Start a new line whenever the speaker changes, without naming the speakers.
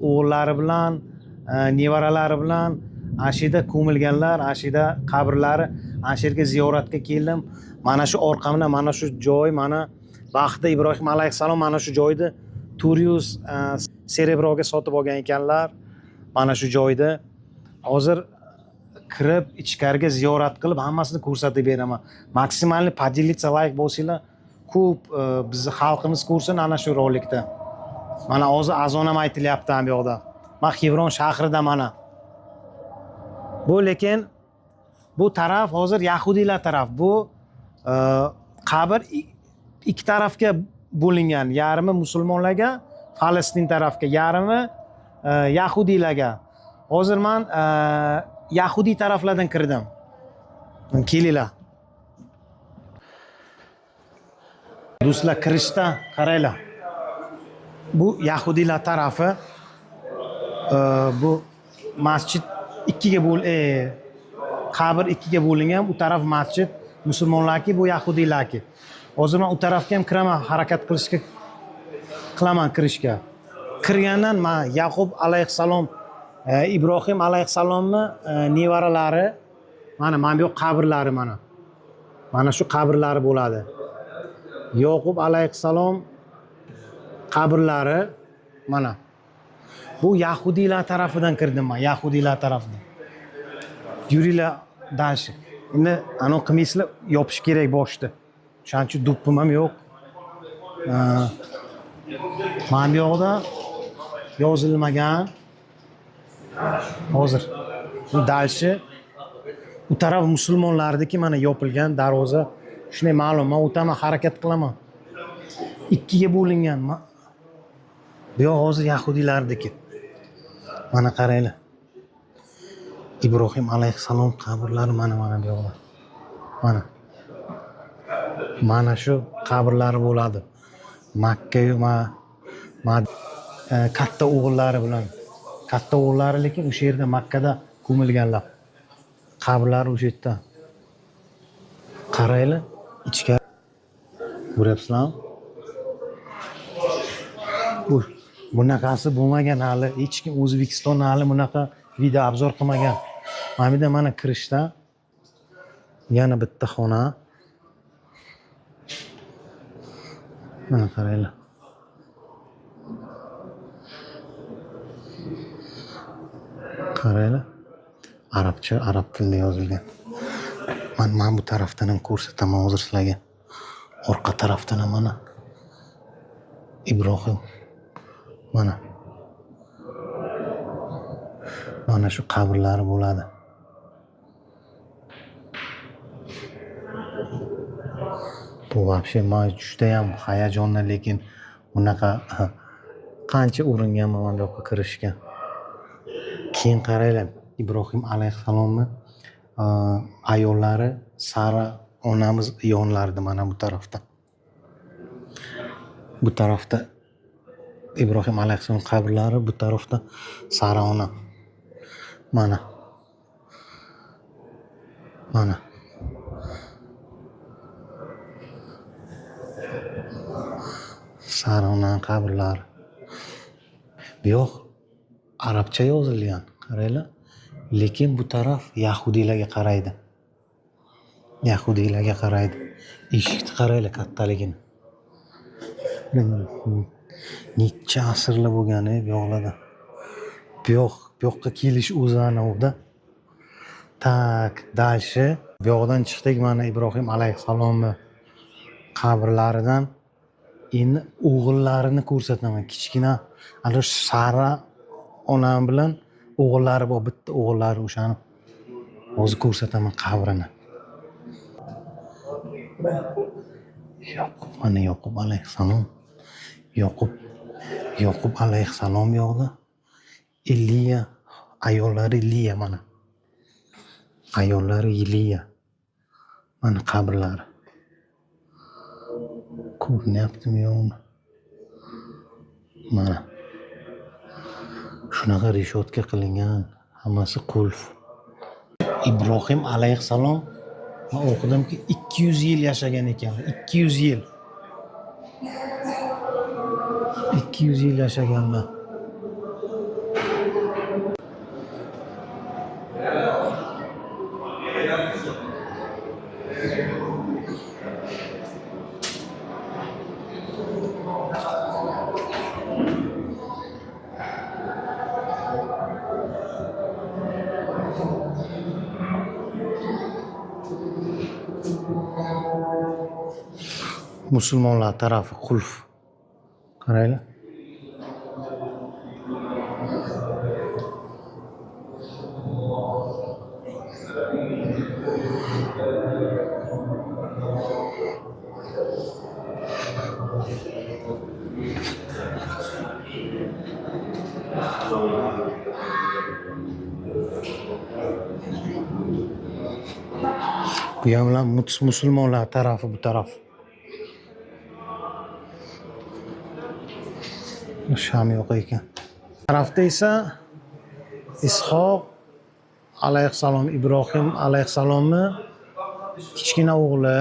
o'g'illari bilan, nevaralari bilan ana shu yerda ko'milganlar, ana shu yerda qabrlari, ana shu yerga ziyoratga keldim. Mana shu orqamda mana shu joy, mana vaqtida Ibrohim alayhissalom mana shu joyni 400 serebroga sotib olgan ekanlar. Mana shu joyda hozir kirib ichkariga ziyorat qilib hammasini ko'rsatib beraman. Maksimalni поделиться, like bo'lsanglar, ko'p bizni xalqimiz ko'rsin ana shu rolikda. Mana hozir azon ham aytilyapti bu yoqda. Men Xevron shahrida mana. Bu lekin bu taraf hozir yahudiylar taraf. Bu qabr ikki tarafga bo'lingan. Yarmi musulmonlarga, Falastin tarafga, yarmi yahudiylarga. Hozir men yahudiy taraflardan kirdim. Kelinglar. Do'stlar, kirishda qaranglar. Bu yahudiylar tarafi. Bu masjid ikkiga qabr ikkiga bo'lingan. Bu taraf masjid musulmonlarki, bu yahudiylarki. Hozir men u tarafga ham kiraman, harakat qilishga qilaman kirishga. Kirgandan men Yaqub alayhissalom, Ibrohim alayhissalomni nevaralari, mana bu yoq qabrlari mana. Mana shu qabrlari bo'ladi. Yoqub alayhissalom qabrlari mana. Bu yahudiylar tarafidan kirdim men, yahudiylar tarafidan. Yuringlar dальше. Endi ana qilmaysizlar, yopish kerak boshni. O'shaning uchun do'ppim ham yo'q. Mana bu yoqda yozilmagan. Hozir bu dальше u taraf musulmonlarniki, mana yopilgan darvoza. Shunday ma'lum, men o'taman, harakat qilaman. Ikkiga bo'lingan. Bu yoq hozir yahudiylarniki. Mana qaranglar. Ibrohim alayhissalom qabrlari mana bu yoqda. Mana. Mana shu qabrlari bo'ladi. Makka va katta o'g'illari bilan. Katta o'g'illari lekin o'sha yerda Makkada ko'milganlar. Qabrlari o'sha yerda. Qaranglar, ichkari ko'ryapsizlarmi? Bu bunaqasi bo'lmagan hali. Hech kim O'zbekistonda hali bunaqa video obzor qilmagan. Mana bu yerda mana kirishda yana bitta xona. Mana qaranglar. Qaranglar. Arabcha, arab tilida yozilgan. Men bu tarafdan ham ko'rsataman hozir sizlarga. Orqa tarafdan ham mana Ibrohim. Mana. Mana shu qabrlari bo'ladi. Bu вообще men juda ham hayajonda, lekin bunaqa qancha uringanman mana bu yoqqa kirishga. Keyin qaranglar, Ibrohim alayhissalomni ayollari Sara onamiz yonlarida mana bu tarafda. Bu tarafda Ibrohim alayhissalom qabrlari, bu tarafda Sara ona. Mana. Mana. Sara onaning qabrlari. Bu yoq arabcha yozilgan, qaranglar. Lekin bu taraf yahudiylarga qaraydi. Yahudiylarga qaraydi. Eshikni qaranglar kattaligini. Necha asrlar bo'lgan bu yoqlarda. Bu yoqqa kelish o'zi ana unda. Tak, дальше. Bu yoqdan chiqdik mana Ibrohim alayhissalomning qabrlaridan. Endi o'g'illarini ko'rsataman. Kichkina ana shu Sara onam bilan o'g'illari bor, bitta o'g'illari, o'shani hozir ko'rsataman qabrini. Yoqub, mana Yoqub alayhissalom. Yoqub alayhissalom yoqda. Iliya, ayollari Liya mana. Ayollari Liya. Mana qabrlari. Ko'rinyaptimi yo'qmi? Mana. Shunaqa reshotka qilingan, hammasi qulf. Ibrohim alayhissalom, men o'qidimki 200 yil yashagan ekan. 200 yil. 200 yil yashaganlar. Musulmonlar tarafi qulf. Qaranglar. Bu ham musulmonlar tarafi bu taraf. Sham yo'q ekan. Tarafda esa Ishoq alayhissalom Ibrohim alayhissalomni kichkina o'g'li.